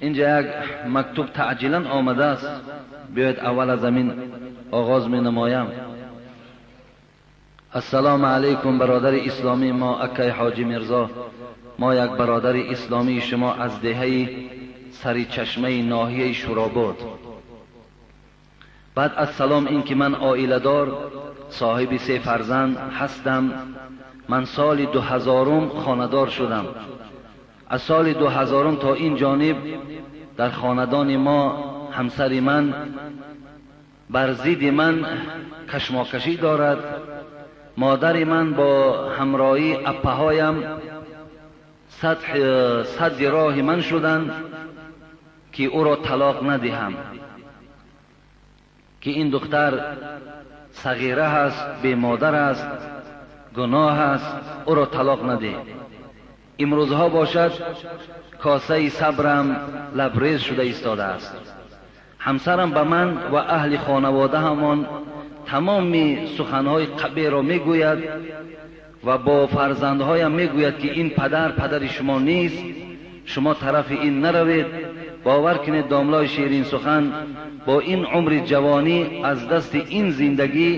Инҷа як мактуб таъҷилан омадааст. Биёед аввал аз ҳамин оғоз менамоям. Ассалому алайкум бародари исломии мо акай ҳоҷӣ Мирзо. Мо як бародари исломии шумо аз деҳаи Саричашмаи ноҳияи Шӯробод. Баъд аз салом ин ки ман оиладор, соҳиби се фарзанд ҳастам. Ман соли 2000 хонадор шудам. Аз соли 2000 то ин ҷониб дар хонадони мо ҳамсари ман бар зидди ман кашмокашӣ дорад. Модари ман бо ҳамроҳии аппаҳоям садди роҳи ман шуданд ки ӯро талоқ надиҳам, ки ин духтар сағира аст, бемодар аст, гуноҳ аст, ӯро талоқ надиҳ. Имрӯзҳо бошад косаи сабрам лабрез шуда истодааст. Ҳамсарам ба ман ва аҳли хонаводаҳамон тамоми суханҳои қабеҳро мегӯяд ва бо фарзандҳоям мегӯяд ки ин падар падари шумо нест, шумо тарафи ин наравед. Бовар кунед домлои ширин сухан, бо ин умри ҷавонӣ аз дасти ин зиндагӣ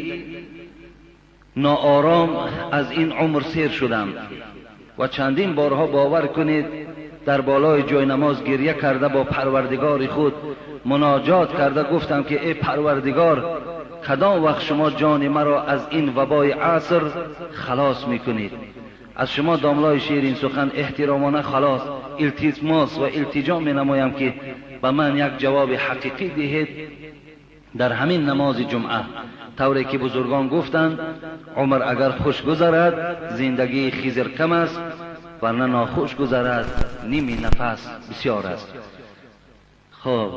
ноором аз ин умр сер шудам ва чандин борҳо бовар кунед дар болои ҷойнамоз гиря карда бо парвардигори худ муноҷот карда гуфтам ки эй парвардигор, кадом вақт шумо ҷони маро аз ин вабои аср халос мекунед? Аз шумо домлои ширин сухан эҳтиромона халос илтимос ва илтиҷо менамоям ки ба ман як ҷавоби ҳақиқӣ диҳед дар ҳамин намози ҷумъа. Тавре ки бузургон гуфтанд, умр агар хуш гузарад зиндагии хизр кам аст, варна нохуш гузарад ними нафас бисёр аст. Хоб,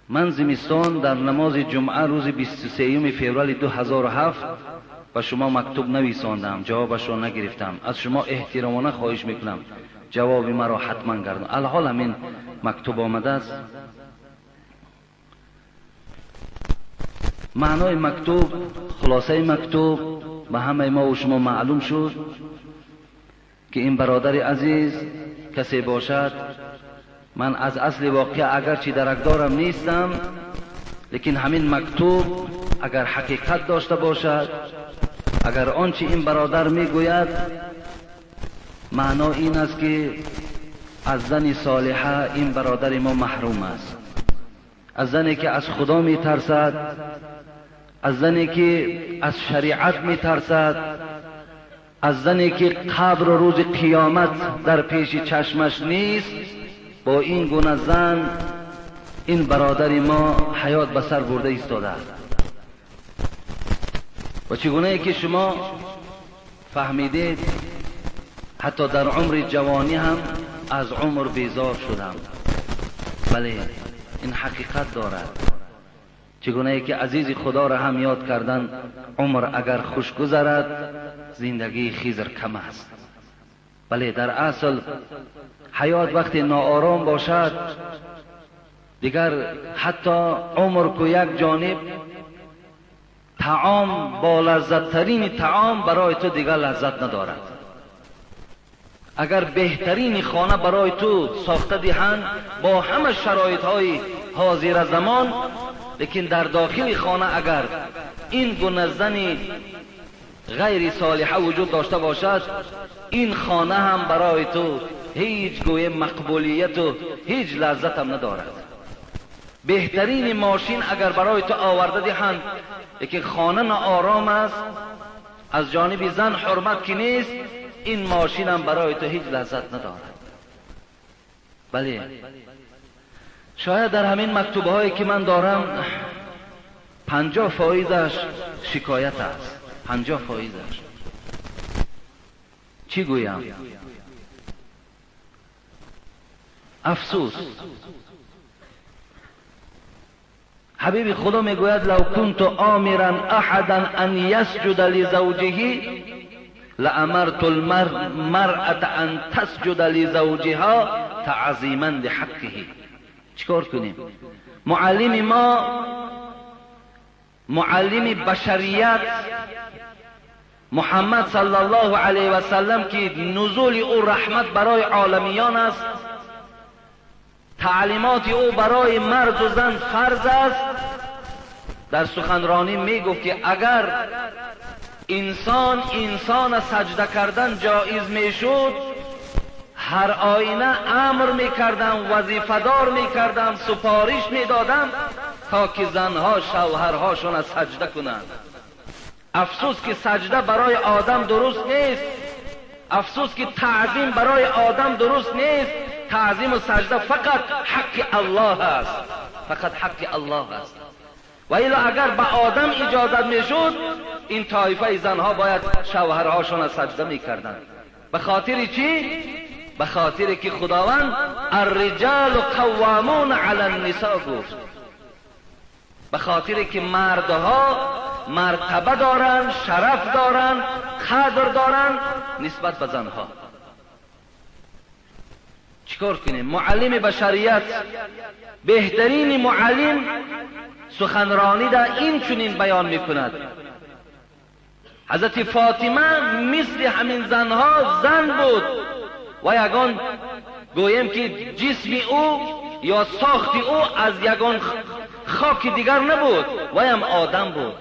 ман зимистон дар намози ҷумъа рӯзи 23 феврали 2007 ба шумо мактуб нависондам, ҷавобашро нагирифтам. Аз шумо эҳтиромона хоҳиш мекунам ҷавоби маро ҳатман гардон. Алҳол ҳамин мактуб омадааст. Маънои мактуб, хулосаи мактуб ба ҳамаи мо ва шумо маълум шуд ки ин бародари азиз касе бошад, ман аз асли воқеа агарчи даракдорам нестам, лекин ҳамин мактуб агар ҳақиқат дошта бошад, агар он чи ин бародар мегӯяд, маъно ин аст ки аз зани солиҳа ин бародари мо маҳрум аст, аз зане ки аз худо метарсад, аз зане ки аз шариат метарсад, аз зане ки қабру рӯзи қиёмат дар пеши чашмаш нест. Бо ин гуна зан ин бародари мо ҳаёт ба сар бурда истодааст. Ва чӣ гунае ки шумо фаҳмидед, ҳатто дар умри ҷавонӣ ҳам аз умр безор шудам. Бале, ин ҳақиқат дорад. Чӣ гунае ки азизи худоро ҳам ёд кардан, умр агар хуш гузарад зиндагии хизр кам аст. Бале, дар асл ҳаёт вақте ноором бошад, дигар ҳатто умр ку як ҷониб, таом бо лаззаттарини таом барои ту дигар лаззат надорад. Агар беҳтарини хона барои ту сохта диҳанд бо ҳама шароитҳои ҳозира замон, лекин дар дохили хона агар ин гуна зани ғайри солиҳа вуҷуд дошта бошад, ин хона ҳам барои ту ҳеҷ гӯе мақбулияту ҳеҷ лаззатам надорад. Беҳтарини мошин агар барои ту оварда диҳанд, лекин хона ноором аст, аз ҷониби зан ҳурмат ки нест, ин мошинам барои ту ҳеҷ лаззат надорад. Бале, шояд дар ҳамин мактубҳое ки ман дорам 50% шикоят аст, 50%. Чӣ гӯям? Афсӯс. Ҳабиби худо мегӯяд: лав кунту омиран аҳадан ан ясҷуда лизавҷиҳи лаамарту лмаръата ан тасҷуда лизавҷиҳа таъзиман лиҳаққиҳи. Чӣ кор кунем? Муаллими мо, муаллими башарият Муҳаммад саллаллоҳу алайҳи васаллам ки нузули ӯ раҳмат барои оламиён аст, تعلیمات او برای مرد و زن فرض است. در سخنرانی میگفت که اگر انسان انسان سجده کردن جایز میشد، هر آینه امر میکردم، وظیفه دار میکردم، سپارش میدادم تا که زنها شوهرهاشون سجده کنند. افسوس که سجده برای آدم درست نیست، افسوس که تعظیم برای آدم درست نیست. تعظیم و سجده فقط حق الله است، فقط حق الله است. و الا اگر به آدم اجازت میشد، این طایفه زنها باید شوهرهاشون سجده میکردند. به خاطر چی؟ به خاطر که خداوند الرجال قوامون علی النساء گفت. به خاطر که مردها مرتبه دارند، شرف دارند، قدر دارند نسبت به زنها. چیکار کنیم؟ معلم بشریت، بهترین معلم، سخنرانی در این چنین بیان میکند. حضرت فاطمه مثل همین زنها زن بود و یگان گویم که جسم او یا ساخت او از یگان خاک دیگر نبود و هم آدم بود.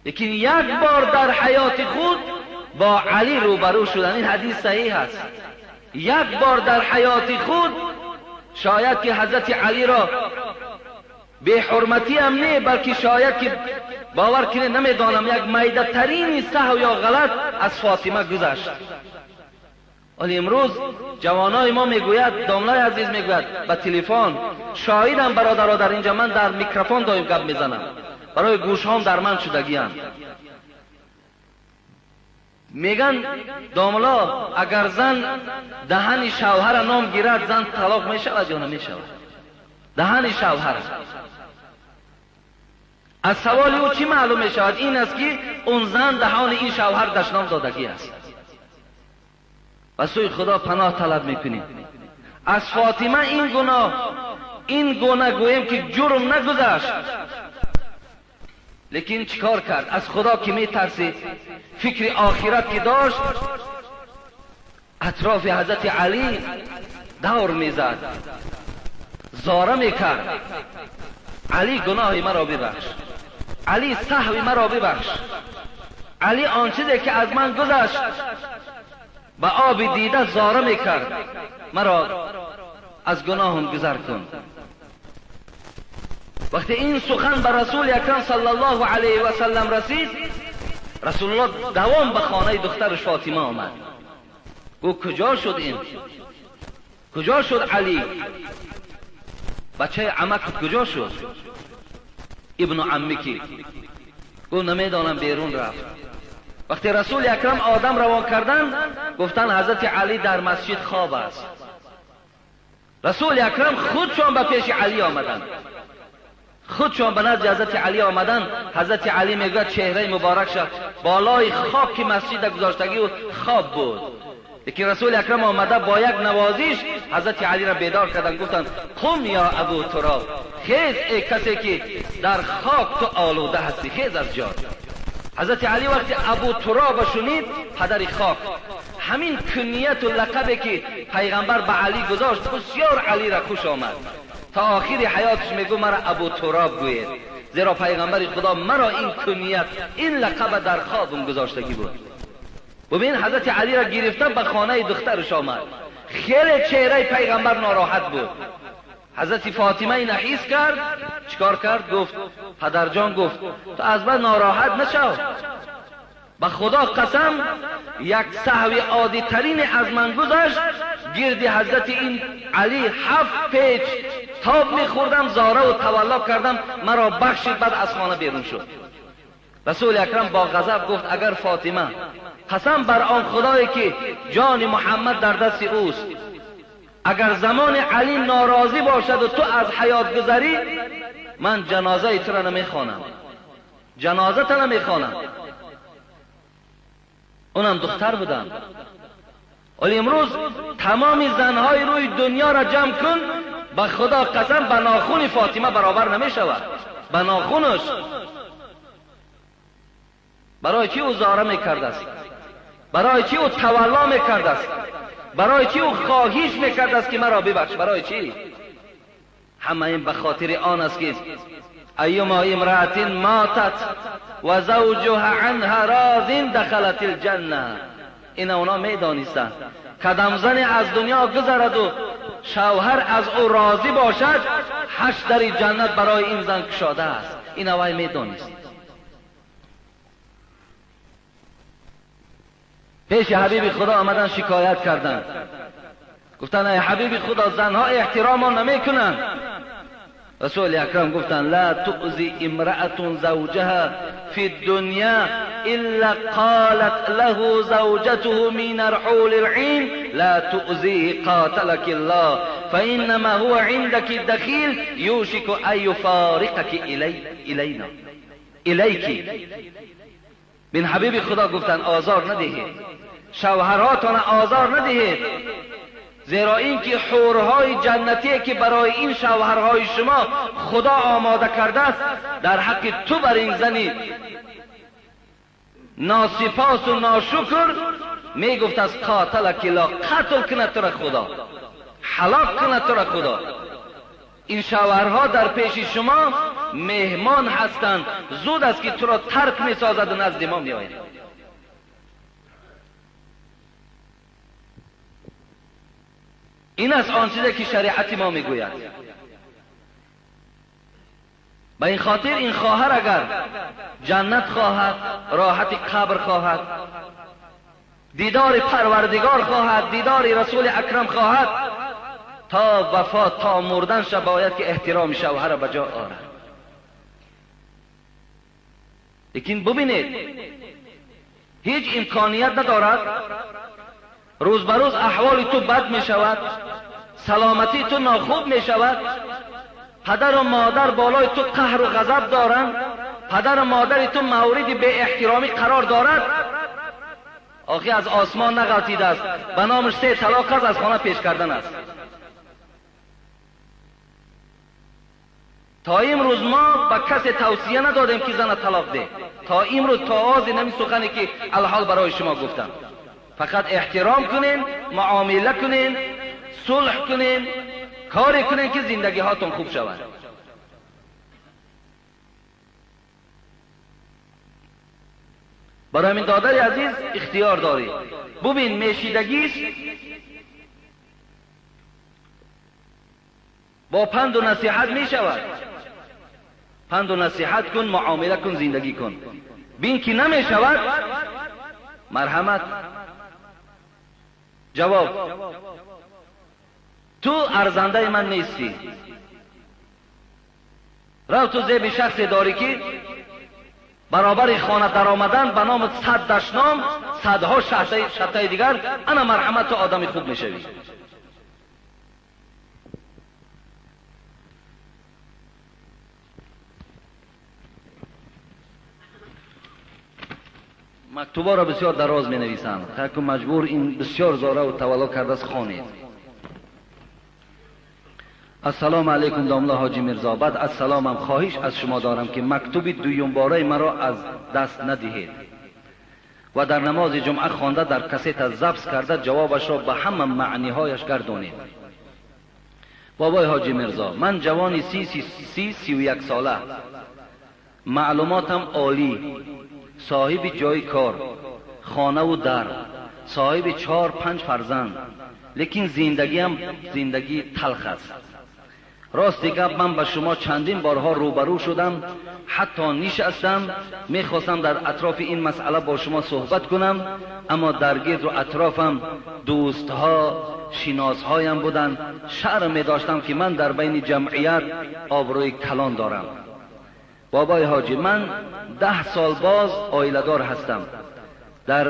لیکن یک بار در حیات خود با علی روبرو شدن. این حدیث صحیح است. یک بار در حیات خود، شاید که حضرت علی را به حرمتی هم نه، بلکه شاید که باور کنه نمیدانم یک میده ترین سهو یا غلط از فاطمه گذشت. ولی امروز جوانای ما میگوید، داملای عزیز میگوید به تلفن، شاهدم برادرها در اینجا، من در میکروفون دایم گپ میزنم، برای گوشهام در من شدگی‌اند. میگن داملا اگر زن دهن شوهر نام گیرد، زن طلاق میشود یا نمیشود؟ دهن شوهر. از سوال او چی معلوم میشود؟ این است که اون زن دهان این شوهر دشنام دادگی است. و سوی خدا پناه طلب میکنیم. از فاطمه این گناه، این گناه گوییم که جرم نگذشت، لیکن چیکار کرد؟ از خدا که میترسید، فکر آخرت که داشت، اطراف حضرت علی دور میزد، زاره میکرد، علی گناه مرا ببخش، علی سهو مرا ببخش، علی آن چیزی که از من گذشت به آب دیده زاره میکرد، مرا از گناهم گذر کن. وقتی این سخن به رسول اکرم صلی الله علیه و سلم رسید، رسول الله دوام به خانه دخترش فاطمه آمد. گفت کجا شد این؟ کجا شد علی؟ بچه عمک کجا شد؟ ابن عمکی. گفت نمیدانم، بیرون رفت. وقتی رسول اکرم آدم روان کردن، گفتن حضرت علی در مسجد خواب است. رسول اکرم خودشان به پیش علی آمدند، خودشان به نزد حضرت علی آمدن. حضرت علی میگوید چهره مبارک شد بالای خاک مسجد گذاشتگی و خواب بود. یکی رسول اکرم آمده با یک نوازش حضرت علی را بیدار کردن، گفتند قم یا ابو تراب، خیز ای کسی که در خاک تو آلوده هستی، خیز از جا. حضرت علی وقتی ابو تراب شنید، پدر خاک، همین کنیت و لقبی که پیغمبر به علی گذاشت بسیار علی را خوش آمد. تا آخر حیاتش میگو مرا ابو تراب گوید، زیرا پیغمبر خدا مرا این کنیت، این لقب در خوابم گذاشتگی بود. ببین حضرت علی را گرفته به خانه دخترش آمد. خیلی چهره پیغمبر ناراحت بود. حضرت فاطمه این حس کرد، چیکار کرد؟ گفت پدرجان، گفت تو از من ناراحت نشو، به خدا قسم یک سهو عادی ترین از من گذشت، گرد حضرت این علی 7 پیچ تاب میخوردم، زاره و تولا کردم، مرا بخشید. بعد از خانه بیرون شد. رسول اکرم با غضب گفت اگر فاطمه، قسم بر آن خدایی که جان محمد در دست اوست، اگر زمان علی ناراضی باشد و تو از حیات گذری، من جنازه تو را نمیخوانم، جنازه تو نمیخوانم. اونم دختر بودم. ولی امروز تمام زنهای روی دنیا را جمع کن، به خدا قسم به ناخون فاطمه برابر نمی شود، به ناخونش. برای چی او زاره میکرده است؟ برای چی او تولا میکرده است؟ برای چی او خواهش میکرده است که مرا ببخش؟ برای چی؟ همه این به خاطر آن است که ایما امرأة ماتت و زوجها عنها راض دخلت الجنه. این اونا میدانستند کدام زن از دنیا گذرد و شوهر از او راضی باشد، 8 در جنت برای این زن کشاده است. این اوای میدانست. پیش حبیب خدا آمدن شکایت کردند، گفتند ای حبیب خدا، زنها احترام ما نمیکنند. رسول اکرم گفتند لا تؤذی امرأة زوجها فی الدنیا الا قالت له زوجته من الحور العين لا تؤذيه قاتلك الله فإنما هو عندك الدخيل يوشك أن يفارقك إلينا إليك. بین حبیب خدا گفتند آزار ندهید، شوهراتان آزار ندهید، زیرا اینکه حورهای جنتی که برای این شوهرهای شما خدا آماده کرده است، در حق تو بر این زنی ناسپاس و ناشکر میگفت از قاتلک الله، قتل کند تو را خدا، هلاک کند تو را خدا. این شوهرها در پیش شما مهمان هستند، زود است که تو را ترک میسازد و نزد ما میآید. این است آن چیزی که شریعت ما میگوید. به این خاطر این خواهر اگر جنت خواهد، راحت قبر خواهد، دیدار پروردگار خواهد، دیدار رسول اکرم خواهد، تا وفات تا مردن شب باید که احترام شوهر به جا آرد. لیکن ببینید هیچ امکانیت ندارد، روز به روز احوال تو بد می شود، سلامتی تو ناخوب می شود، پدر و مادر بالای تو قهر و غضب دارند، پدر و مادر تو مورد بی احترامی قرار دارد. آخی از آسمان نغلطیده است، به نامش 3 طلاق از خانه پیش کردن است. تا امروز ما به کسی توصیه ندادیم که زن طلاق ده، تا امروز تا آز نمی سخنی که الحال برای شما گفتم. فقط احترام کنین، معامله کنین، صلح کنین، کاری کنین که زندگی هاتون خوب شود. برای همین دادر عزیز اختیار داری، ببین میشیدگیست، با پند و نصیحت می شود. پند و نصیحت کن، معامله کن، زندگی کن. بین که نمی شود، مرحمت. جواب: تو ارزنده من نیستی. رو تو زیب شخصی داری که برابر خانه در آمدن به نام 100 دشنام، صدها شته دیگر، انا مرحمت تو آدمی خوب میشوی. مکتوبا را بسیار دراز می نویسند، تا مجبور این بسیار زاره و تولا کرده است خوانید. السلام علیکم داملا حاجی میرزا، بعد از سلامم خواهش از شما دارم که مکتوب دویم باره مرا از دست ندهید و در نماز جمعه خوانده در کست ضبط کرده جوابش را به همه معنیهایش گردانید. بابای حاجی میرزا، من جوانی 31 ساله، معلوماتم عالی، صاحب جای کار، خانه و در، صاحب 4-5 فرزند، لیکن زندگیم زندگی تلخ است. راست گپ من به شما چندین بارها روبرو شدم، حتی نشستم، میخواستم در اطراف این مسئله با شما صحبت کنم، اما در گرد و اطرافم دوستها، شناسهایم بودند، شرم میداشتم که من در بین جمعیت آبروی کلان دارم. بابای حاجی، من 10 سال باز عایله‌دار هستم. در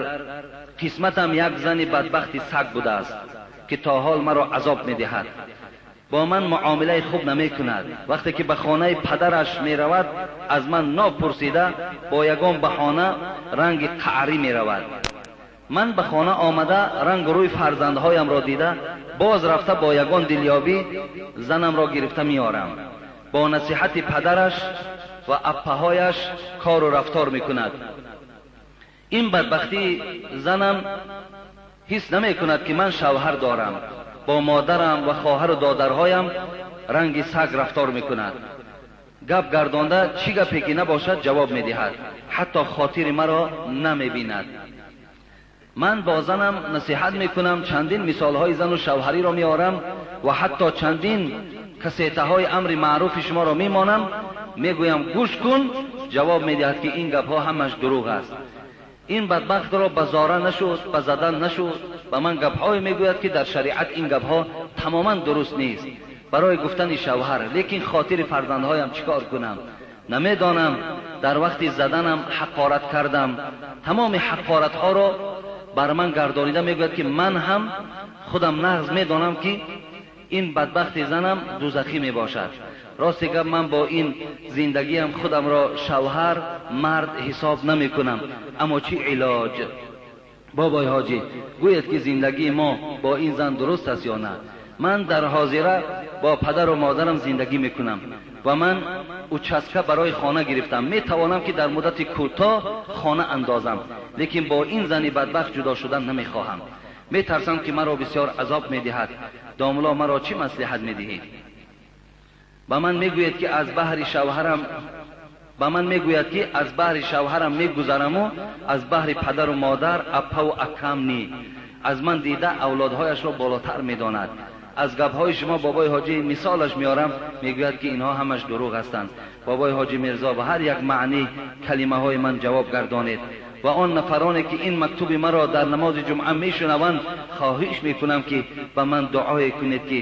قسمتم یک زن بدبخت سگ بوده است که تا حال مرا عذاب میدهد. با من معامله خوب نمی کند. وقتی که به خانه پدرش می رود از من ناپرسیده با یگان بهانه رنگ قعری می رود. من به خانه آمده رنگ روی فرزندهایم را دیده باز رفته با یگان دلیابی زنم را گرفته می آرم. با نصیحت پدرش و اپهایش کار و رفتار می کند. این بدبختی زنم حس نمی کند که من شوهر دارم. با مادرم و خواهر و دادرهایم ранги саг рафтор мекунад. Гап гардонда чӣ гапе ки набошад ҷавоб медиҳад, ҳатто хотири маро намебинад. Ман бо занам насиҳат мекунам, чандин мисолҳои зану шавҳариро меорам ва ҳатто чандин касетаҳои амри маъруфи шуморо мемонам, мегӯям гӯш кун, ҷавоб медиҳад ки ин гапҳо ҳамаш дурӯғ аст. Ин бадбахтро ба зора нашуд, ба задан нашуд, ба ман гапҳое мегӯяд ки дар шариат ин гапҳо тамоман дуруст нест барои гуфтани шавҳар. Лекин хотири фарзандҳоям чӣ кор кунам намедонам. Дар вақти заданам ҳақорат кардам, тамоми ҳақоратҳоро бар ман гардонида мегӯяд ки ман ҳам худам нағз медонам ки ин бадбахти занам дузахӣ мебошад. Рости гап, ман бо ин зиндагиам худамро шавҳар мард ҳисоб намекунам. Аммо чӣ илоҷ? Бобои ҳоҷӣ, гӯяд ки зиндагии мо бо ин зан дуруст аст ё на? Ман дар ҳозира бо падару модарам зиндагӣ мекунам ва ман участка барои хона гирифтам. Метавонам ки дар муддати кӯтоҳ хона андозам, лекин бо ин зани бадбахт ҷудо шудан намехоҳам. Метарсам ки маро бисёр азоб медиҳад. Домулло, маро чӣ маслиҳат медиҳӣ? Ба ман мегӯяд ки аз баҳри шавҳарам, ба ман мегӯяд ки аз баҳри шавҳарам мегузараму аз баҳри падару модар, аппаву акам ни. Аз ман дида авлодҳояшро болотар медонад. Аз гапҳои шумо бобои ҳоҷӣ мисолаш меорам, мегӯяд ки инҳо ҳамаш дурӯғ ҳастанд. Бобои ҳоҷӣ Мирзо, ба ҳар як маъни калимаҳои ман ҷавоб гардонед ва он нафароне ки ин мактуби маро дар намози ҷумъа мешунаванд, хоҳиш мекунам ки ба ман дуое кунед ки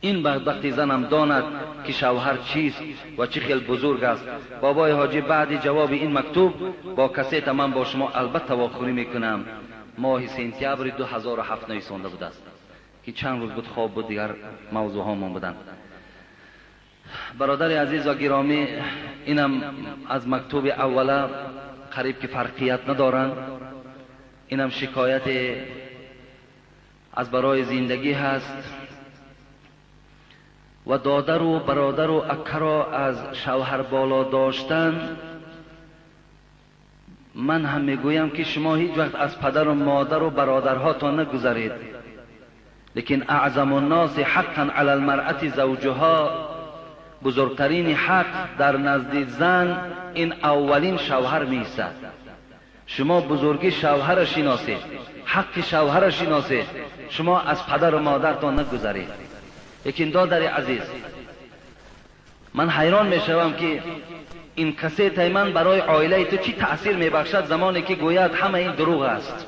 ин бадбахти занам донад ки шавҳар чист ва чӣ хел бузург аст. Бобои ҳоҷӣ, баъди ҷавоби ин мактуб бо касета ман бо шумо албатта вохӯрӣ мекунам. Моҳи сентябри 2007 нависонда будааст ки чанд рӯз буд хоб буд, дигар мавзӯъҳомон буданд. Бародари азиз ва гиромӣ, инам аз мактуби аввала қариб ки фарқият надоранд. Инам шикояте аз барои зиндагӣ ҳаст ва додару бародару акаро аз шавҳар боло доштан. Ман ҳам мегӯям ки шумо ҳеҷ вақт аз падару модару бародарҳотон нагузаред, лекин аъзаму нноси ҳаққан ала алмаръати завҷуҳо, бузургтарини ҳақ дар назди зан ин аввалин шавҳар меистад. Шумо бузурги шавҳара шиносед, ҳаққи шавҳара шиносед, шумо аз падару модартон нагузаред. Лекин додари азиз, ман ҳайрон мешавам ки ин касетаи ман барои оилаи ту чӣ таъсир мебахшад, замоне ки гӯяд ҳама ин дурӯғ аст.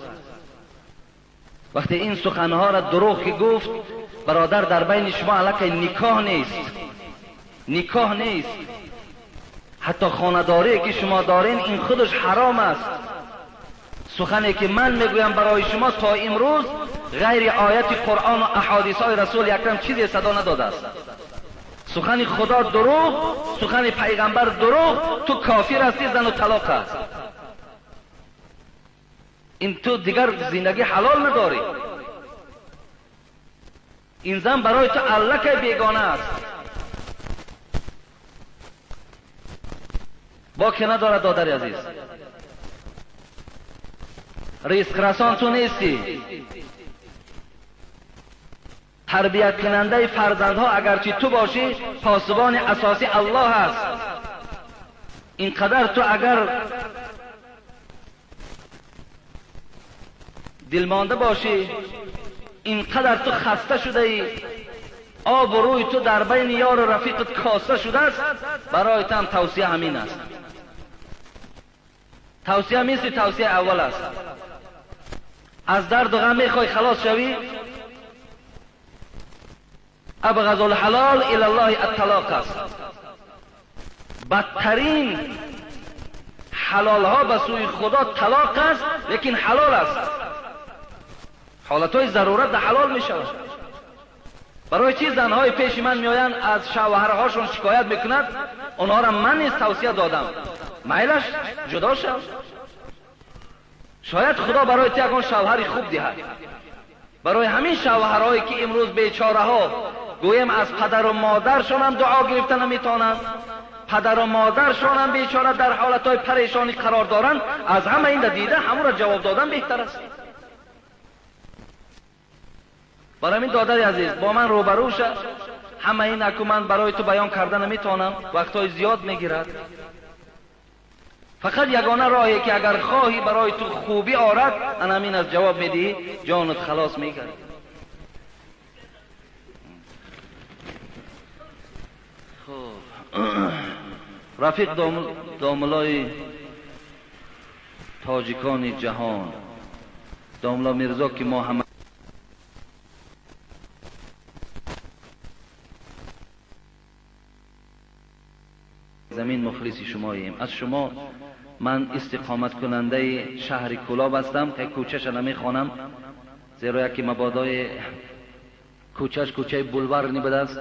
Вақте ин суханҳоро дурӯғ ки гуфт, бародар, дар байни шумо аллакай никоҳ нест, никоҳ нест. Ҳатто хонадорие ки шумо дорен ин худаш ҳаром аст. Сухане ки ман мегӯям барои шумо то имрӯз ғайри ояти Қуръон ва аҳодисҳои Расули Акрам чизе садо надодааст. Сухани Худо дурӯғ, сухани пайғамбар дурӯғ, ту кофир ҳастӣ, зану талоқ аст. Ин ту дигар зиндагӣ ҳалол надорӣ. Ин зан барои ту аллакай бегона аст. Боке надорад додари азиз. Ризқрасон ту нестӣ. Тарбияткунандаи фарзандҳо агарчи ту бошӣ, посубони асосӣ Аллоҳ аст. Ин қадар ту агар дилмонда бошӣ, ин қадар ту хаста шудаӣ, обу рӯи ту дар байни ёру рафиқат коста шудааст, барои ту ҳам тавсия ҳамин аст. Тавсия мисли тавсияи аввал аст. Аз дарду ғам мехоҳӣ халос шавӣ, абғазу лҳалол илаллоҳи атталоқ аст. Бадтарин ҳалолҳо ба сӯи Худо талоқ аст, лекин ҳалол аст. Ҳолатҳои зарурат да ҳалол мешавад. Барои чӣ занҳои пеши ман меоянд, аз шавҳарҳошон шикоят мекунад, онҳоро ман низ тавсия додам, майлаш ҷудо шав, шояд Худо барои ту ягон шавҳари хуб диҳад. Барои ҳамин шавҳарҳое ки имрӯз бечораҳо гӯем аз падару модаршонам дуо гирифта наметавонанд, падару модаршонам бечора дар ҳолатҳои парешонӣ қарор доранд, аз ҳама ин дида ҳамонро ҷавоб додан беҳтар аст. Барои ҳамин додари азиз, бо ман рӯбарӯ ша, Ҳама ин аку ман барои ту баён карда наметавонам, вақтҳои зиёд мегирад. Фақат ягона роҳе ки агар хоҳӣ барои ту хубӣ орад, ана ҳамин аз ҷавоб медиҳӣ, ҷонат халос мегардад. Хуб, рафиқ домулои тоҷикони ҷаҳон, домла Мирзо ки мо ҳама замин мухлиси шумоем. Аз шумо ман истиқоматкунандаи шаҳри Кӯлоб ҳастам, ки кӯчаша намехонам, зеро яке мабодои кӯчаш кӯчаи булварни будааст.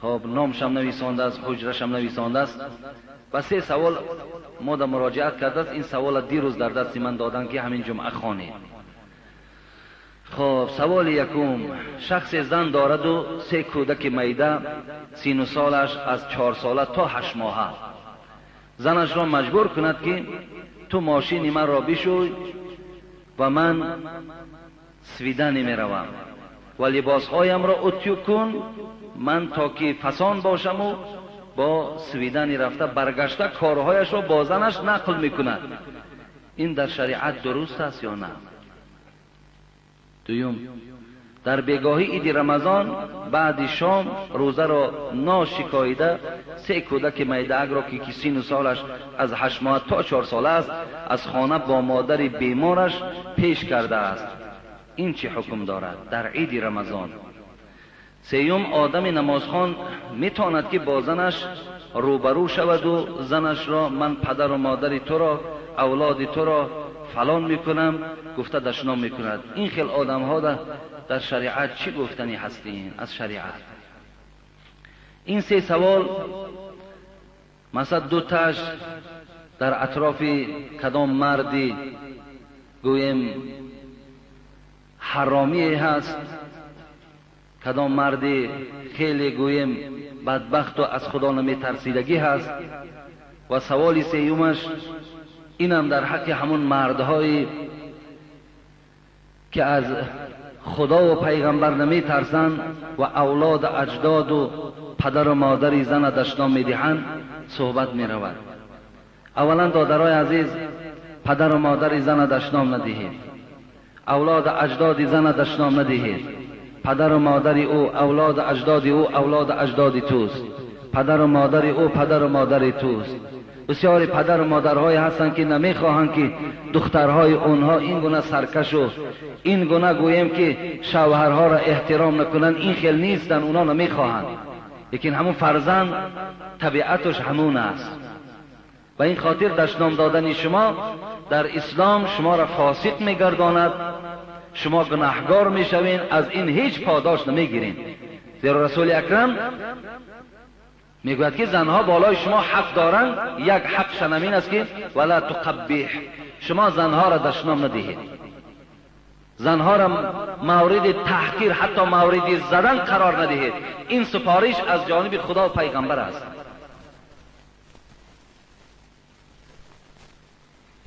Хоб, номшам нависондааст, ҳуҷрашам нависондааст. Ва се савол мо да муроҷиат кардааст. Ин савола дирӯз дар дасти ман доданд, ки ҳамин ҷумъа хонед. Хоб, саволи якум: шахсе зан дораду се кӯдаки майда, сину солаш аз 4 сола то 8 моҳа. Занашро маҷбур кунад, ки ту мошини манро бишӯй ва ман свидани меравам ва либосҳоямро утюг кун, ман то ки фасон бошаму бо свидани рафта баргашта корҳояшро бо занаш нақл мекунад. Ин дар шариат дуруст аст ё на? Дуюм, дар бегоҳи иди Рамазон баъди шом рӯзаро ношикоида се кӯдаки майдаакро, ки сину солаш аз 8 моҳ то 4 сола аст, аз хона бо модари бемораш пеш кардааст. Ин чӣ ҳукм дорад дар иди Рамазон? Сеюм, одами намозхон метавонад, ки бо занаш рӯбарӯ шаваду занашро ман падару модари туро, авлоди туро фалон мекунам гуфта дашном мекунад. Ин хел одамҳо дар шариат чӣ гуфтанӣ ҳастин аз шариат? Ин се савол масалан дуташ дар атрофи кадом марди гӯем ҳаромие ҳаст, кадом марди хеле гӯем бадбахту аз худо наметарсидагӣ ҳаст. Ва саволи сеюмаш инам дар ҳаққи ҳамун мардҳое ки аз худову пайғамбар наметарсанд ва авлоду аҷдоду падару модари зана дашном медиҳанд суҳбат меравад. Аввалан, додарои азиз, падару модари зана дашном надиҳед, авлоду аҷдоди зана дашном надиҳед. Падару модари ӯ авлоду аҷдоди ӯ авлоду аҷдоди туст, падару модари ӯ падару модари туст. Бисёри падару модарҳое ҳастанд, ки намехоҳанд, ки духтарҳои онҳо ин гуна саркашу ин гуна гӯем ки шавҳарҳоро эҳтиром накунанд. Ин хел нестанд, онҳо намехоҳанд, лекин ҳамун фарзанд табиаташ ҳамун аст. Ба ин хотир дашном додани шумо дар ислом шуморо фосиқ мегардонад, шумо гунаҳгор мешавед, аз ин ҳеҷ подош намегиред. Зеро Расули Акрам мегӯяд, ки занҳо болои шумо ҳақ доранд, як ҳақшан ҳамин аст, ки вала туқаббиҳ, шумо занҳоро дашном надиҳед, занҳоро мавриди таҳқир, ҳатто мавриди задан қарор надиҳед. Ин супориш аз ҷониби худо ва пайғамбар аст.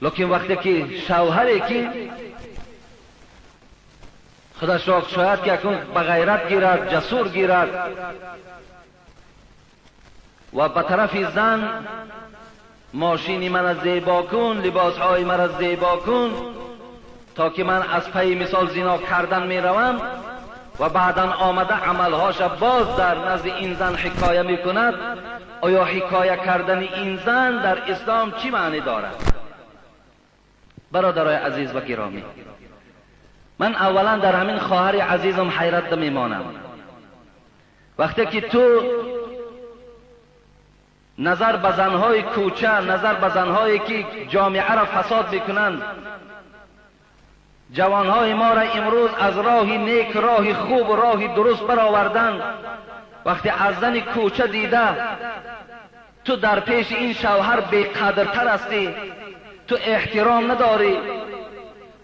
Лекин вақте ки шавҳаре ки худашро шояд ки акнун ба ғайрат гирад, ҷасур гирад ва ба тарафи зан мошини мана зебо кун, либосҳои мара зебо кун, то ки ман аз пайи мисол зино кардан меравам, ва баъдан омада амалҳоша боз дар назди ин зан ҳикоя мекунад. Оё ҳикоя кардани ин зан дар ислом чӣ маъне дорад? Бародарои азиз ва гиромӣ, ман аввалан дар ҳамин хоҳари азизам ҳайрат мемонам. Вақте ки ту назар ба занҳои кӯча, назар ба занҳое ки ҷомеаро фасод мекунанд, ҷавонҳои моро имрӯз аз роҳи нек, роҳи хуб, роҳи дуруст бароварданд, вақте аз зани кӯча дида ту дар пеши ин шавҳар беқадртар ҳастӣ, ту эҳтиром надорӣ,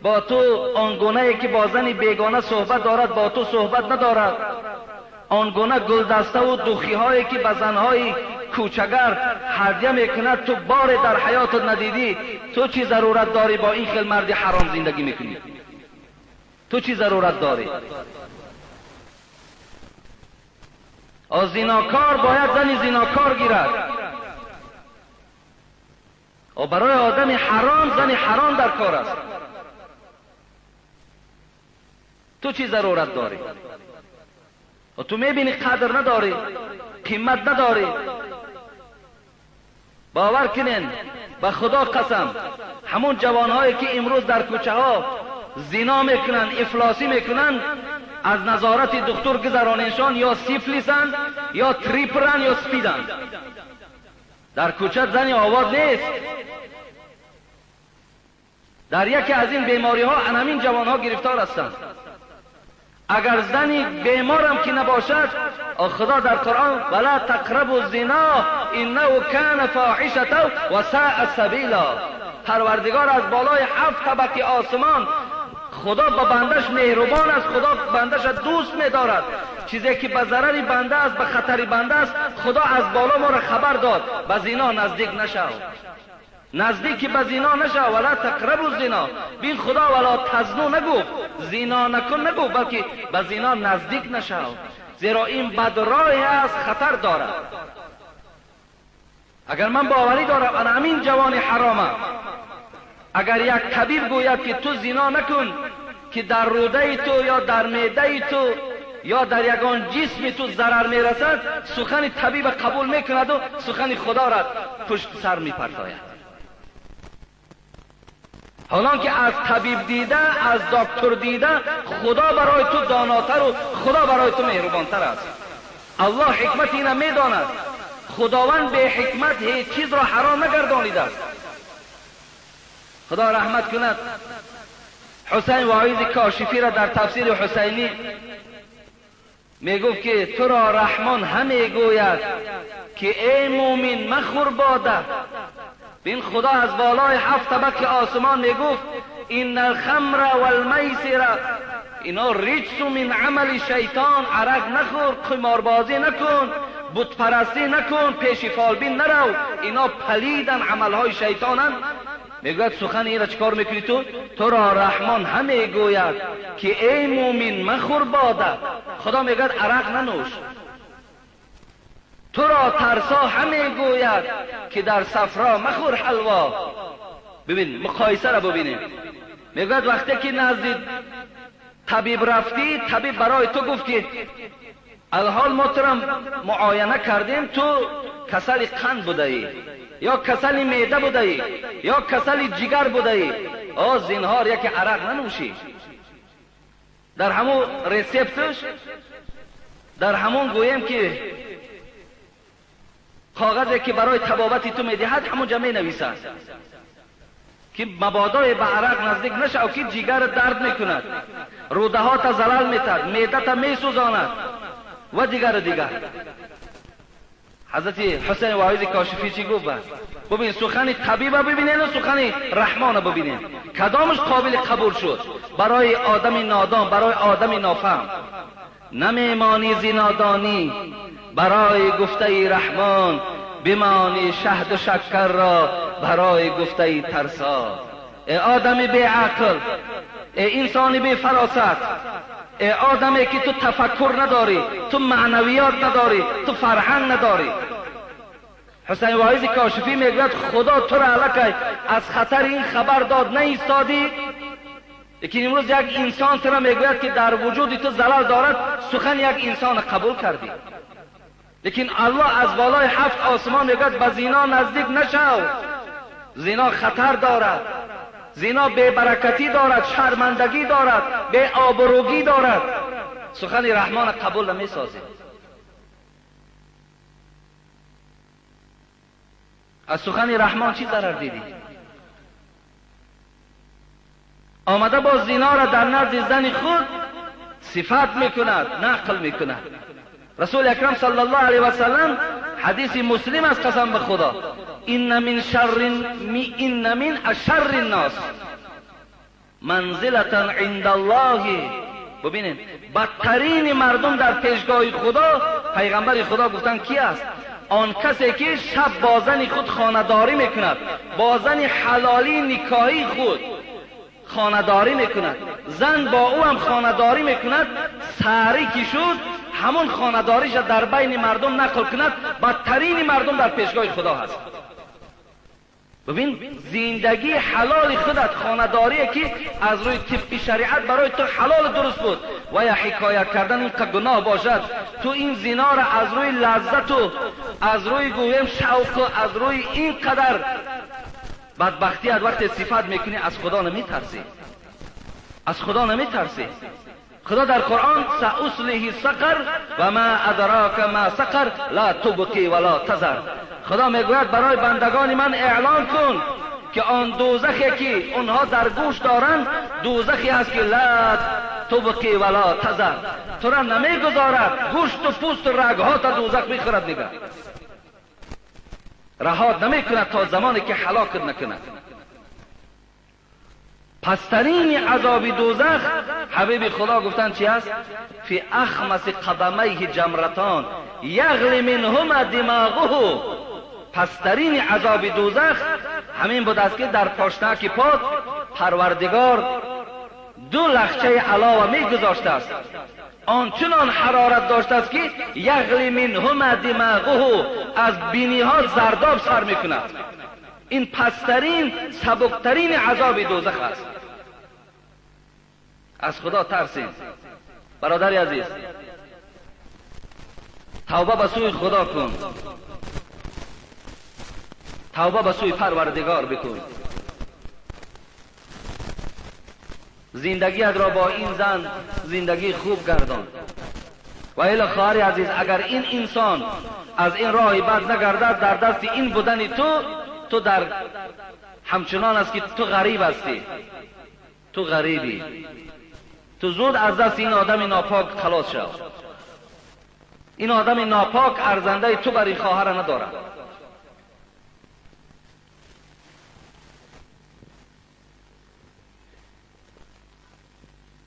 бо ту он гунае ки бо зани бегона суҳбат дорад бо ту суҳбат надорад, он гуна гулдаставу духиҳое ки ба занҳои кӯчагар ҳадя мекунад ту боре дар ҳаётат надидӣ, ту чӣ зарурат дорӣ бо ин хел марди ҳаром зиндагӣ мекунӣ? Ту чӣ зарурат дорӣ? زیناکار باید زن زیناکار گیرد. و برای آدم حرام زن حرام در کار است. تو چی ضرورت داری؟ و تو میبینی قدر نداری، قیمت نداری. باور کنین به خدا قسم، همون جوانهایی که امروز در کوچه ها زنا میکنن، افلاسی میکنن، از نظارت دکتر گذرانشان یا سیفلیسن یا تریپرن یا سپیدن. در کوچه زنی آواز نیست. در یکی از این بیماری ها همین جوان ها گرفتار هستند. اگر زنی بیمارم که نباشد، خدا در قرآن ولا تقربوا الزنا انه کان فاحشة و ساء سبیلا. پروردگار از بالای 7 طبقه آسمان، خدا به بندش مهربان است، خدا بندش دوست می‌دارد. چیزی که به ضرر بنده است، به خطر بنده است، خدا از بالا ما را خبر داد به زنا نزدیک نشو، نزدیک به زنا نشو، ولا تقربوا الزنا. بین خدا ولا تزنو نگفت، زنا نکن نگفت، بلکه به زنا نزدیک نشو، زیرا این بد راه است، خطر دارد. اگر من باوری دارم انا همین جوان حرامه، اگر یک طبیب گوید که تو زنا نکن که در روده تو یا در معده تو یا در یگان جسم تو ضرر میرسد، سخن طبیب قبول میکند و سخن خدا را پشت سر میپرتاید. حالان که از طبیب دیده، از دکتر دیده، خدا برای تو داناتر و خدا برای تو مهربانتر است. الله حکمت اینه میداند. خداوند به حکمت هیچ چیز را حرام نگردانیده است. خدا رحمت کند حسین واعظ کاشفی را در تفسیر حسینی میگفت که تو را رحمان همی گوید که ای مومن مخور باده. بین خدا از بالای 7 طبق آسمان میگفت ان الخمر والمیسر اینا رجس من عمل شیطان. عرق نخور، قماربازی نکن، بت پرستی نکن، پیش فالبین نرو، اینا پلیدن، عملهای شیطانن. میگوید سخن این را چکار میکنی تو؟ تو را رحمان همی گوید که ای مومن مخور باده. خدا میگوید عرق ننوش. تو را ترسا همی گوید که در صفرا مخور حلوا. ببین مقایسه را ببینیم. میگوید وقتی که نزد طبیب رفتی، طبیب برای تو گفت که الحال ما تو را معاینه کردیم، تو کسل قند بوده ای، یا کسل معده بوده ای، یا کسل جگر بوده ای، آ زینهار یکی عرق ننوشی. در همون رسپتش، در همون گویم که کاغذی که برای طبابت تو میدهد همونجا می نویسد که مبادای به عرق نزدیک نشو که جگر درد میکند، روده ها تا زلال میتد، معده تا میسوزاند و دیگر دیگر. حضرت حسین واعظ کاشفی چی گفت؟ ببین سخن طبیب ببینین و سخن رحمان ببینین، کدامش قابل قبول شد برای آدم نادان، برای آدم نافهم؟ نمیمانی زی نادانی برای گفته رحمان، بمانی شهد و شکر را برای گفته ترسا. ای آدم بی عقل، ای انسان بی فراست، ای آدمی که تو تفکر نداری، تو معنویات نداری، تو فرهنگ نداری. حسین واعظ کاشفی میگوید خدا تو را الکی از خطر این خبر داد نایستادی، لیکن امروز یک انسان تو را میگوید که در وجود تو زلال دارد، سخن یک انسان قبول کردی. لیکن الله از بالای 7 آسمان میگوید به زنا نزدیک نشو، زنا خطر دارد، زنا بی‌برکتی دارد، شرمندگی دارد، بی آبروگی دارد. سخن رحمان قبول نمیسازی. از سخن رحمان چی ضرر دیدی؟ آمده با زنا را در نزد زن خود صفت میکند، نقل میکند. رسول اکرم صلی الله علیه و سلم حدیث مسلم است، قسم به خدا، ان من شر ان من اشر الناس منزلة عند الله. ببینید بدترین مردم در پیشگاه خدا، پیغمبر خدا گفتن کی است؟ آن کسی که شب با زن خود خانه‌داری میکند، با زن حلالی نکاحی خود خانه‌داری میکند، زن با او هم خانه‌داری میکند، سحری که شد ҳамон хонадориша дар байни мардум нақл кунад, бадтарини мардум дар пешгоҳи Худо ҳаст. ببین زندگی حلال خودت، خانه‌داریه که از روی طبق شریعت برای تو حلال درست بود و یا حکایت کردن این گناه باشد، تو این زنا را از روی لذت و از روی گویم شوق و از روی این قدر بدبختی از وقت صفت میکنی، از خدا نمیترسی، از خدا نمیترسی. خدا در قرآن سأصله سقر و ما ادراک ما سقر لا تبقی ولا تذر. خدا میگوید برای بندگان من اعلان کن که آن دوزخی که اونها در گوش دارند دوزخی است که لا تبقی ولا تذر، تو را نمیگذارد، گوشت و پوست و رگها تا دوزخ میخورد، میگه رهات نمیکند تا زمانی که هلاکت نکند. پسترین عذاب دوزخ حبیب خدا گفتن چی است؟ فی اخمس قدمیه جمرتان یغلی منهما دماغه. پسترین عذاب دوزخ همین بود است که در پاشنک پاک پروردگار دو لخچه علاوه میگذاشته است، آنچنان حرارت داشته است که یغلی منهما دماغه، از بینی ها زرداب سر میکند. این پسترین سبکترین عذاب دوزخ است. از خدا ترسیم برادر عزیز، توبه به سوی خدا کن، توبه به سوی پروردگار بکن. زندگیت را با این زن زندگی خوب گردان. و الا خواهر عزیز، اگر این انسان از این راه بد نگردد، در دست این بودن تو، تو در همچنان است که تو غریب هستی، تو غریبی، تو زود از دست این آدم ناپاک خلاص شو. این آدم ناپاک ارزنده تو بر این خواهر ندارد.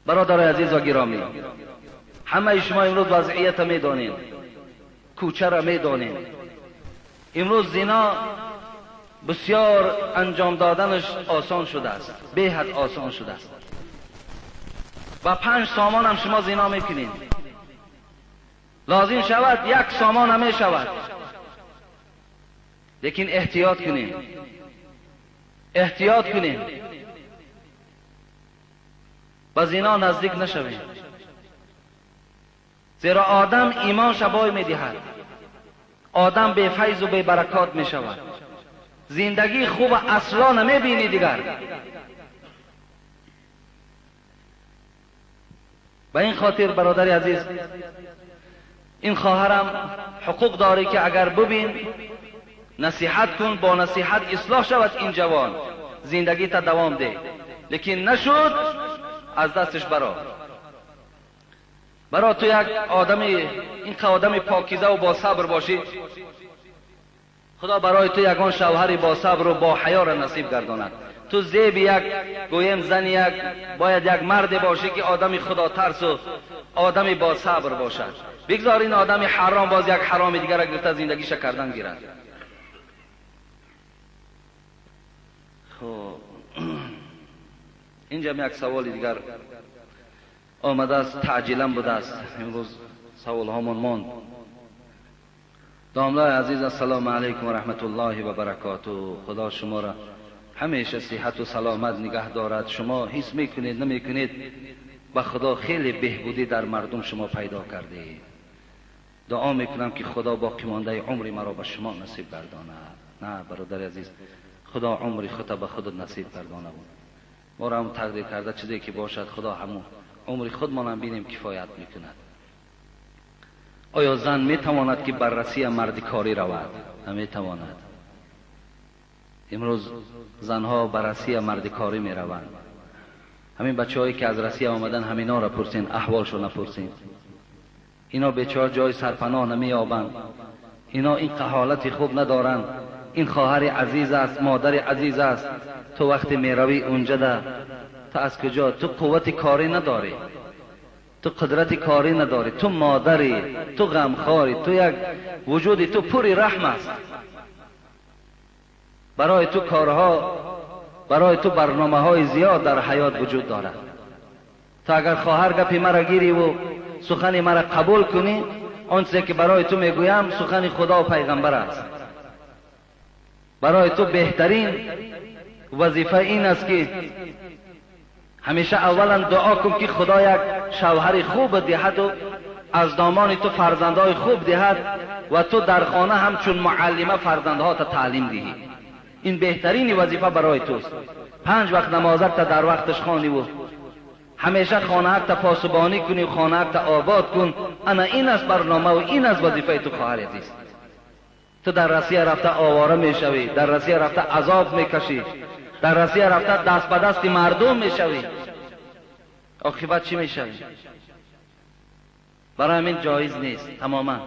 برادر عزیز و گرامی، همه شما امروز وضعیت میدانید، کوچه را میدانید. امروز زنا بسیار انجام دادنش آسان شده است، به حد آسان شده است. و 5 سامان هم شما زنا میکنید، لازم شود 1 سامان هم میشود، لیکن احتیاط کنیم، احتیاط کنیم، با زنا نزدیک نشویم، زیرا آدم ایمان شبای میدهد، آدم بی فیض و بی برکات میشود، زندگی خوب اصلا نمیبینی دیگر. به این خاطر برادر عزیز، این خواهرم حقوق داره که اگر ببین نصیحت کن، با نصیحت اصلاح شود این جوان، زندگی تا دوام ده، لیکن نشد از دستش برا. برا تو یک آدم، این آدم پاکیزه و با صبر باشی، خدا برای تو یگان شوهری با صبر و با حیا را نصیب گرداند. تو زیب یک گویم زن یک باید یک مرد باشی که آدمی خدا ترس و آدمی با صبر باشد. بگذار این آدمی حرام باز یک حرام دیگر را گرفته زندگیش کردن گیرد. خب اینجا یک سوال دیگر آمده است، تعجیلا بوده است، امروز سوال هامون ماند. داملای عزیز، السلام علیکم و رحمت الله و برکاته. خدا شما را همیشه صحت و سلامت نگه دارد. شما حس میکنید نمیکنید، به خدا خیلی بهبودی در مردم شما پیدا کرده. دعا میکنم که خدا باقی مانده عمری مرا به شما نصیب گرداند. نه برادر عزیز، خدا عمری خود به خودت نصیب گردانه بود، ما را هم تقدیر کرده چیزی که باشد خدا همون عمری خودمان هم بینیم کفایت میکند. آیا زن میتواند که بررسی مرد کاری رود؟ نمیتواند. امروز زنها بررسی مرد کاری میروند. همین بچه هایی که از رسیه آمدن همینا را پرسین، احوالشو نپرسین. اینا بیچاره جای سرپناه نمییابند، اینا این حالت خوب ندارند. این خواهر عزیز است، مادر عزیز است. تو وقتی میروی اونجا ده، تو از کجا؟ تو قوت کاری نداری، تو قدرت کاری نداری، تو مادری، تو غمخواری، تو یک وجودی تو پوری رحم است. برای تو کارها، برای تو برنامه های زیاد در حیات وجود دارد. تو اگر خواهر گپی مرا گیری و сухани маро қабул кунӣ, он чизе ки барои ту мегӯям сухани худо ва пайғамбар аст. Барои ту беҳтарин вазифа ин аст ки ҳамеша аввалан дуо кун ки худо як шавҳари хуб диҳаду аз домони ту фарзандҳои хуб диҳад ва ту дар хона ҳамчун муаллима фарзандҳота таълим диҳӣ. Ин беҳтарини вазифа барои туст. 5 вақт намозатта дар вақташ хониву ҳамеша хонаатта посубонӣ кунӣ, хонаатта обод кун. Ана ин аст барномаву ин аст вазифаи ту, хоҳари азиз. Ту дар Россия рафта овора мешавӣ, дар Россия рафта азоб мекашӣ, дар Россия рафта даст ба дасти мардум мешавӣ. Оқибат чӣ мешавӣ? Барои ҳамин ҷоиз нест тамоман.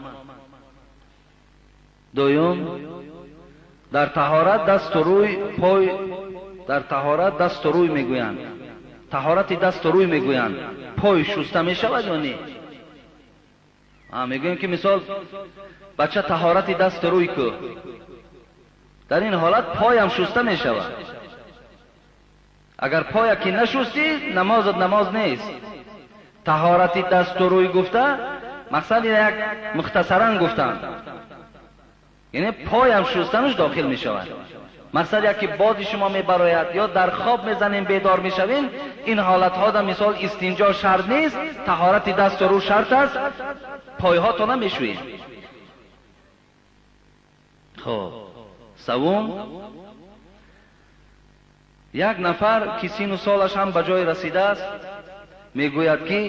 Дуюм, дар таҳорат дасту рӯй пой, дар таҳорат дасту рӯй мегӯянд, таҳорати дасту рӯй мегӯянд, пой шуста мешавад ё не? Мегӯем ки мисол бача таҳорати дасту рӯй ку, дар ин ҳолат поям шуста мешавад. Агар поя ки нашустӣ, намозат намоз нест. Таҳорати дасту рӯй гуфта мақсад як мухтасаран гуфтанд, яъне поям шустанаш дохил мешавад. Мақсад як ки боди шумо мебарояд ё дар хоб мезанем бедор мешавем, ин ҳолатҳо да мисол истинҷо шарт нест, таҳорати дасту рӯ шарт аст, пойҳотона мешӯем. Хоб, севум, як нафар ки сину солаш ҳам ба ҷой расидааст мегӯяд ки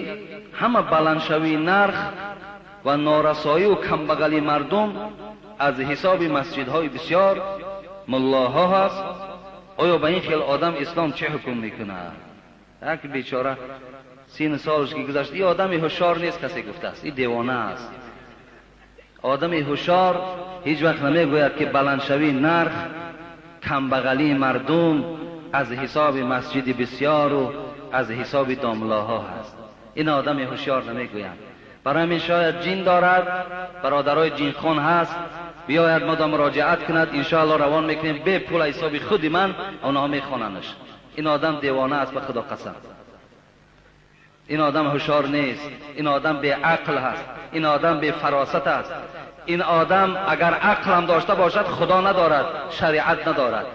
ҳама баландшавии нарх ва норасоию камбағалии мардум аз ҳисоби масҷидҳои бисёр муллоҳо ҳаст. Оё ба ин хел одам ислом чӣ ҳукм мекунад? Як бечора сину солаш ки гузашт, ин одами ҳушёр нест, касе гуфтааст, ин девона аст. Одами ҳушёр ҳеҷ вақт намегӯяд ки баландшавии нарх, камбағалии мардум аз ҳисоби масҷиди бисёру аз ҳисоби домлаҳо ҳаст. Ин одами ҳушёр намегӯянд. Барои ҳамин шояд ҷин дорад, бародарои ҷинхон ҳаст, биёяд модам муроҷиат кунад, иншоалло равон мекунем бе пул ҳисоби худи ман, онҳо мехонанаш. Ин одам девона аст, ба худо қасам. Ин одам ҳушёр нест, ин одам беақл ҳаст, ин одам бефаросат аст. Ин одам агар ақлам дошта бошад, худо надорад, шариат надорад.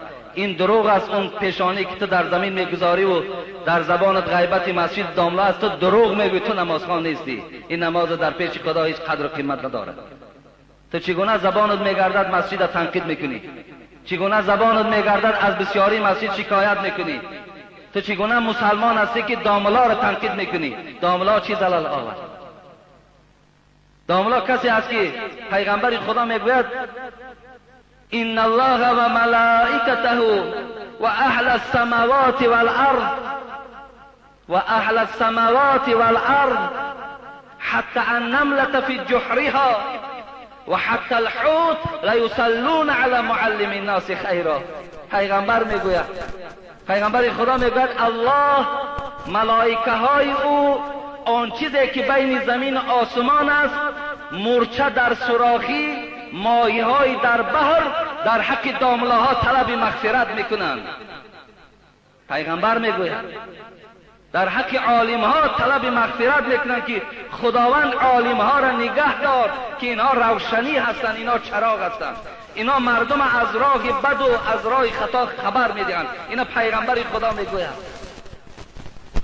Ин дурӯғ аст. Он пешонӣ ки ту дар замин мегузориву дар забонат ғайбати масҷид домла аст, ту дурӯғ мегӯӣ, ту намозхон нестӣ. Ин намоз дар пеши худо ҳеҷ қадру қимат надорад. Ту чӣ гуна забонат мегардад масҷида танқид мекунӣ? Чӣ гуна забонат мегардад аз бисёрии масҷид шикоят мекунӣ? Ту чӣ гуна мусалмон ҳастӣ ки домларо танқид мекунӣ? Домла чӣ залал овард? Домла касе аст ки пайғамбари худо мегӯяд: إن الله وملائكته وأهل السماوات والأرض وأهل السماوات والأرض حتى النملة في جحرها وحتى الحوت ليصلون على معلم الناس خيرا. پیغمبر میگوید، پیغمبر خدا میگوید الله، ملائکه های او، آن چیزی که بین زمین و آسمان است، مورچه در سوراخی، ماهی‌های در بحر، در حق داملاها طلب مغفرت میکنند. پیغمبر میگوید در حق عالمها طلب مغفرت میکنند که خداوند عالمها را نگه دار که اینها روشنی هستند، اینها چراغ هستند، اینا مردم از راه بد و از راه خطا خبر میدهند. اینا پیغمبر خدا میگوید.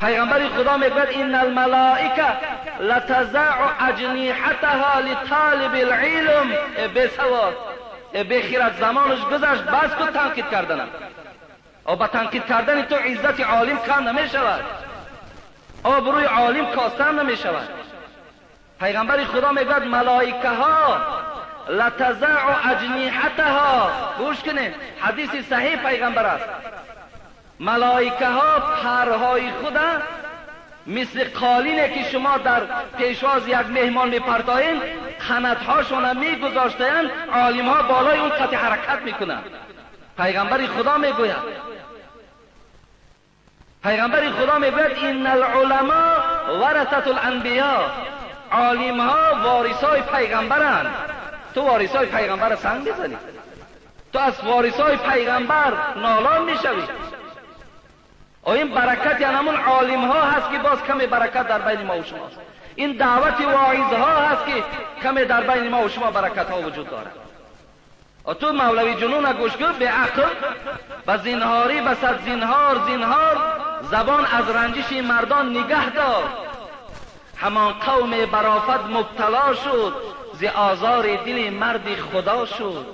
پیغمبر خدا میگوید ان الملائکه لتزع اجنحتها لطالب العلم. بسواد بخیرت، زمانش گذشت، بس کن تنقید کردنم. او با تنقید کردن تو عزت عالم کم نمیشود، آبروی عالم کاستن نمیشود. پیغمبر خدا میگوید ملائکه ها لتزع اجنحتها، گوش کنید حدیث صحیح پیغمبر است، ملائکه ها پرهای خود مثل قالینه که شما در پیشواز یک مهمان میپرتایین، قناتهاشون میگذاشتند، عالم ها بالای اون قطع حرکت میکنند. پیغمبر خدا میگوید، پیغمبر خدا میگوید ان العلماء ورثة الانبیاء، عالم ها وارثای پیغمبرند. تو وارثای پیغمبر سنگ میزنی، تو از وارثای پیغمبر نالان میشوی. این برکت یعنی همون عالم ها هست که باز کمی برکت در بین ما و شماست. ин даъвати воизҳо ҳаст ки каме дар байни мо ва шумо баракатҳо вуҷуд дорад. Ту мавлави ҷунуна гӯш кун, беақл ба зинҳорӣ ба сад зинҳор зинҳор, забон аз ранҷиши мардон нигаҳ дор. Ҳамон қавме барофат мубтало шуд, зи озори дили марди худо шуд.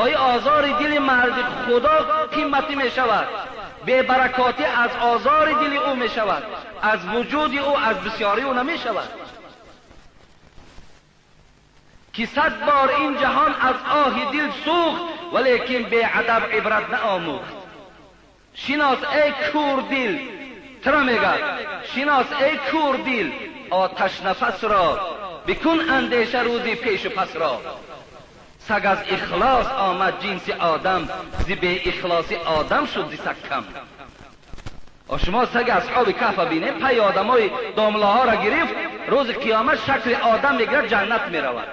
Ои озори дили марди худо қиматӣ мешавад, бебаракотӣ аз озори дили ӯ мешавад, аз вуҷуди ӯ, аз бисёрии ӯ намешавад. Ки сад бор ин ҷаҳон аз оҳи дил сӯхт, валекин беадаб ибрат наомӯхт. Шинос эй кӯрдил, туро мегӯяд, шинос эй кӯрдил оташнафасро, бикун андеша рӯзи пешу пасро. Саг аз ихлос омад ҷинси одам, зи беихлоси одам шуд зи саг кам. Шумо саги асҳоби каҳфа бинед, пай одамои домлаҳоро гирифт, рӯзи қиёмат шакли одам мегирад, ҷаннат меравад.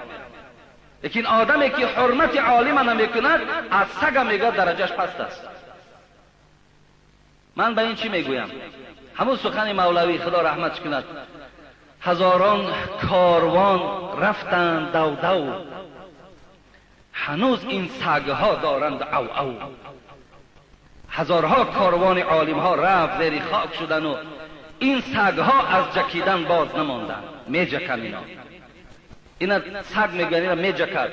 Лекин одаме ки ҳурмати олима намекунад, аз сага мегӯяд дараҷаш паст аст. Ман ба ин чӣ мегӯям? Ҳамун сухани мавлавӣ, худо раҳматш кунад, ҳазорон корвон рафтанд давдав, ҳанӯз ин сагҳо доранд ав ав. Ҳазорҳо корвони олимҳо рафт, зери хок шудану ин сагҳо аз ҷакидан боз намонданд. Меҷаканд ино, ина саг мегӯянд, ина меҷакад.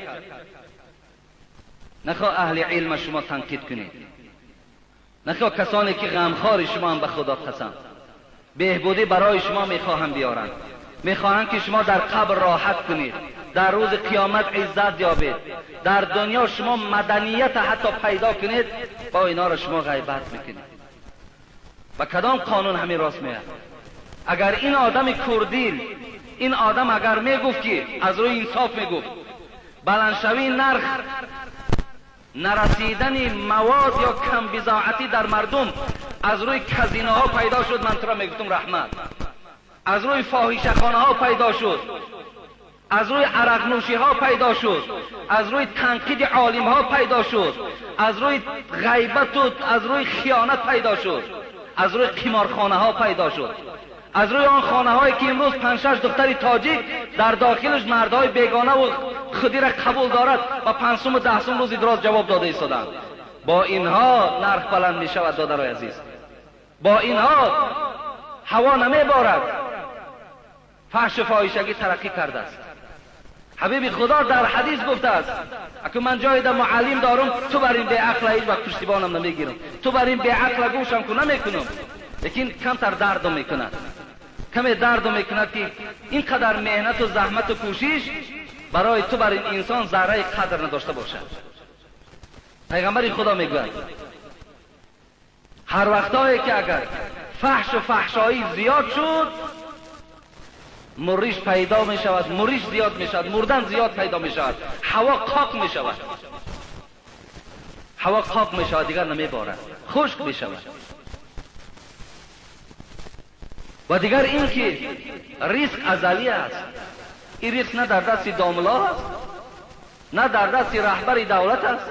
Нахоҳ аҳли илма шумо танқид кунед, нахоҳ касоне ки ғамхори шумо ҳам ба худо қасам, беҳбудӣ барои шумо мехоҳанд биёранд, мехоҳанд ки шумо дар қабр роҳат кунед, дар рӯзи қиёмат иззат ёбед, дар дунё шумо маданията ҳатто пайдо кунед, бо инҳоро шумо ғайбат мекунед. Ба кадом қонун ҳамин рост меяд? Агар ин одами курдил, ин одам агар мегуфт ки аз рӯи инсоф мегуфт, баландшавии нарх, нарасидани мавод ё камбизоатӣ дар мардум аз рӯи казиноҳо пайдо шуд, ман туро мегуфтум раҳмат. Аз рӯи фоҳишахонаҳо пайдо шуд, аз рӯи арақнӯшиҳо пайдо шуд, аз рӯи танқиди олимҳо пайдо шуд, аз рӯи ғайбату аз рӯи хиёнат пайдо шуд, аз рӯи қиморхонаҳо пайдо шуд, аз рӯи он хонаҳое ки имрӯз панҷ-шаш духтари тоҷик дар дохилаш мардҳои бегонаву худиро қабул дорад ва 5 сум 10 сум рӯзи дроз ҷавоб дода истоданд. Бо инҳо нарх баланд мешавад, додарои азиз, бо инҳо ҳаво намеборад. Фаҳшу фоҳишагӣ тараққӣ кардааст. Ҳабиби худо дар ҳадис гуфтааст, аку ман ҷое дар муаллим дорум, ту бар ин беақла ҳеҷ вақт пуштибонам намегирам, ту бар ин беақла гӯшам ку намекунам, лекин камтар дардам мекунад, каме дардам мекунад ки ин қадар меҳнату заҳмату кӯшиш барои ту бар ин инсон зарраи қадр надошта бошад. Пайғамбари худо мегӯяд, ҳар вақтое ки агар фаҳшу фаҳшоӣ зиёд шуд, муриш пайдо мешавад, муриш зиёд мешавад, мурдан зиёд пайдо мешавад, ҳаво қоқ мешавад, ҳаво қоқ мешавад, дигар намеборад, хушк мешавад. Ва дигар ин ки ризқ азалӣ аст. Ин ризқ на дар дасти домло аст, на дар дасти раҳбари давлат аст,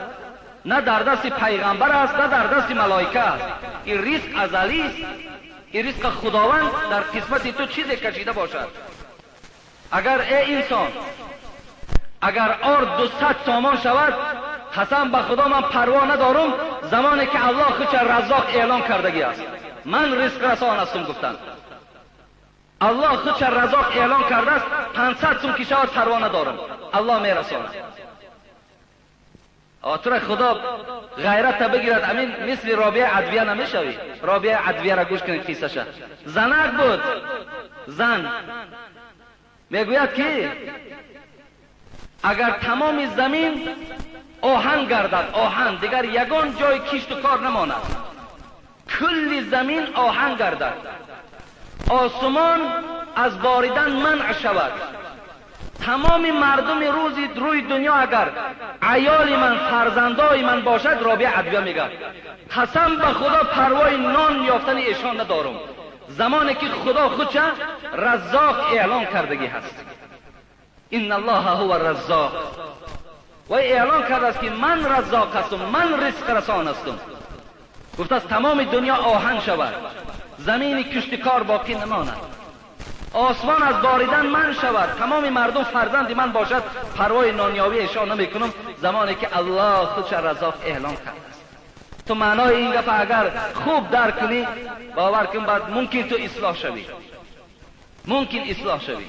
на дар дасти пайғамбар аст, на дар дасти малоика аст. Ин ризқ азалист. Ин ризқ худованд дар қисмати ту чизе кашида бошад. Агар эй инсон, агар орд 200 сомон шавад, қасам ба худо ман парво надорум, замоне ки аллоҳ худша раззоқ эълон кардагӣ аст, ман ризқрасон ҳастум гуфтанд. Аллоҳ худша раззоқ эълон кардааст, 500 сум ки шавад парво надорам, аллоҳ мерасонад. Тура худо ғайрата бигирад, амин мисли Робия Адвия намешавӣ. Робия Адвияра гӯш кунед қиссаша. Занак буд, зан мегӯяд ки агар тамоми замин оҳан гардад, оҳан, дигар ягон ҷои кишту кор намонад, кулли замин оҳан гардад, осмон аз боридан манъ шавад, тамоми мардуми рӯзи рӯи дунё агар аёли ман, фарзандои ман бошад, Робия Адвия мегӯяд, қасам ба худо парвои нон ёфтани эшон надорум, замоне ки худо худша раззоқ эълон кардагӣ ҳаст. Инна аллоҳа ҳува раззоқ. Вай эълон кардааст ки ман раззоқ ҳастум, ман ризқрасон ҳастум. Гуфтааст тамоми дунё оҳан шавад, замини киштикор боқӣ намонад, Осмон аз боридан ман шавад, тамоми мардум фарзанди ман бошад, парвои нонёвӣ эшон намекунам, замоне ки Аллоҳ худша Раззоқ эълон кардааст. Ту маънои ин гапа агар хуб дарк кунӣ, бовар кун, баъд мумкин ту ислоҳ шавӣ, мумкин ислоҳ шавӣ.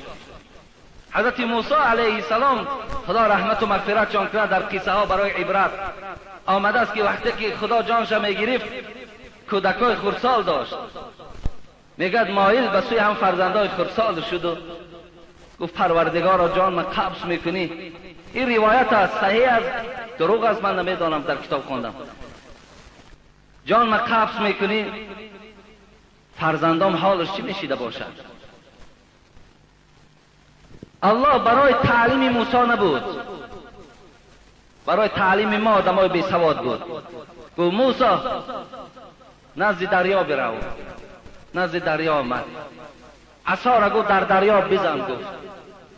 Ҳазрати Мусо алайҳиссалом, Худо раҳмату мағфиратшон кунад, дар қиссаҳо барои ибрат омадааст ки вақте ки Худо ҷонша мегирифт, кӯдакҳои хурдсол дошт. Мегӯяд моил ба сӯи ҳам фарзандои хурдсол шуду гуфт: Парвардигоро, ҷон ман қабз мекунӣ. Ин ривоят аст, саҳеҳ аст, дурӯғ аст, ман намедонам, дар китоб хондам. Ҷон ман қабз мекунӣ, фарзандом ҳолаш чӣ мешида бошад? Аллоҳ барои таълими Мусо набуд, барои таълими мо одамои бесавод буд. Гуфт: Мусо, назди дарё бирав. Назди дарё омад, асора гуфт дар дарё бизан. Гуфт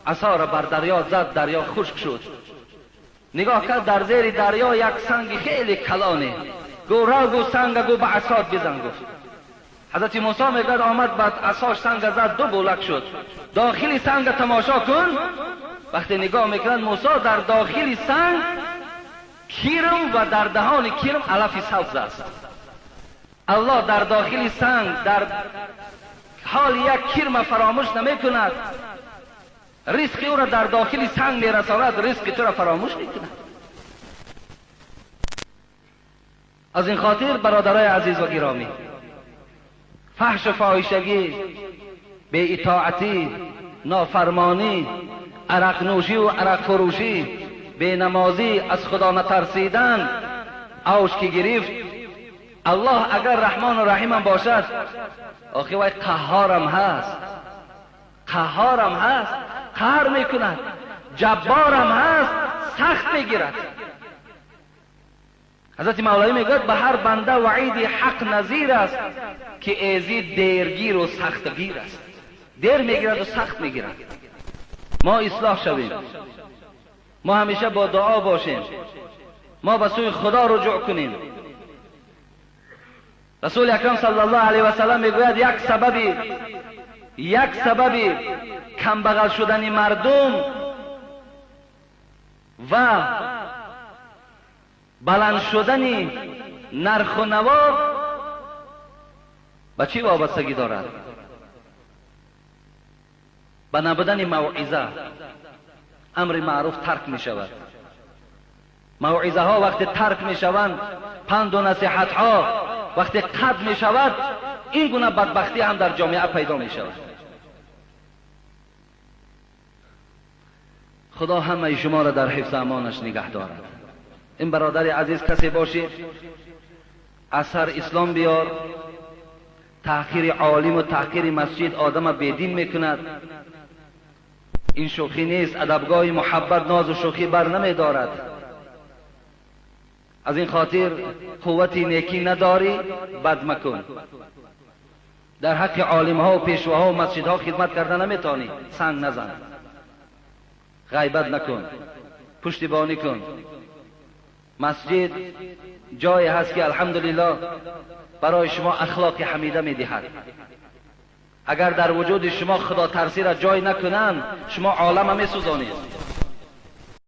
асора бар дарё зад, дарё хушк шуд. Нигоҳ кард, дар зери дарё як санги хеле калоне. Гуфт: рав, гуфт, санга, гуфт, ба асот бизан. Гуфт ҳазрати Мусо, мегӯяд, омад, ба асош санга зад, ду булак шуд. Дохили санга тамошо кун. Вақте нигоҳ мекунад Мусо, дар дохили санг кирм ва дар даҳони кирм алафи сабз аст. Аллоҳ дар дохили санг дар ҳоли як кирма фаромӯш намекунад, ризқи ӯро дар дохили санг мерасонад, ризқи туро фаромӯш мекунад. Аз ин хотир, бародарои азиз ва гиромӣ, фаҳшу фоҳишагӣ, беитоатӣ, нофармонӣ, арақнӯшӣ ва арақфурӯшӣ, бенамозӣ, аз Худо натарсидан авҷ ки гирифт, Аллоҳ агар Раҳмону Раҳимам бошад, охи вай Қаҳҳорам ҳаст, Қаҳҳорам ҳаст, қаҳр мекунад, Ҷабборам ҳаст, сахт мегирад. Ҳазрати Мавлавӣ мегӯяд: ба ҳар банда ваиди ҳақ назир аст, ки эзи дергиру сахтгир аст. Дер мегираду сахт мегирад. Мо ислоҳ шавем, мо ҳамеша бо дуо бошем, мо ба сӯи Худо руҷӯъ кунем. Расули Акрам саллаллоҳу алайҳи васаллам мегӯяд: як сабаби камбағал шудани мардум ва баланд шудани нарху наво ба чӣ вобастагӣ дорад? Ба набудани мавъиза. Амри маъруф тарк мешавад. Мавъизаҳо вақте тарк мешаванд, панду насиҳатҳо вақте қатъ мешавад, ин гуна бадбахтӣ ҳам дар ҷомеа пайдо мешавад. Худо ҳамаи шуморо дар ҳифзи амонаш нигаҳ дорад. Ин бародари азиз, касе бошӣ, аз сар ислом биёр. Таҳқири олиму таҳқири масҷид одама бедин мекунад. Ин шӯхӣ нест, адабгоҳи муҳаббат нозу шӯхӣ бар намедорад. Аз ин хотир қуввати некӣ надорӣ, бад макун. Дар ҳаққи олимҳо ва пешвоҳо ва масҷидҳо хидмат карда наметавонӣ, санг назан, ғайбат накун, пуштибонӣ кун. Масҷид ҷое ҳаст ки алҳамдулиллоҳ барои шумо ахлоқи ҳамида медиҳад. Агар дар вуҷуди шумо худотарсиро ҷой накунанд, шумо олама месӯзонед.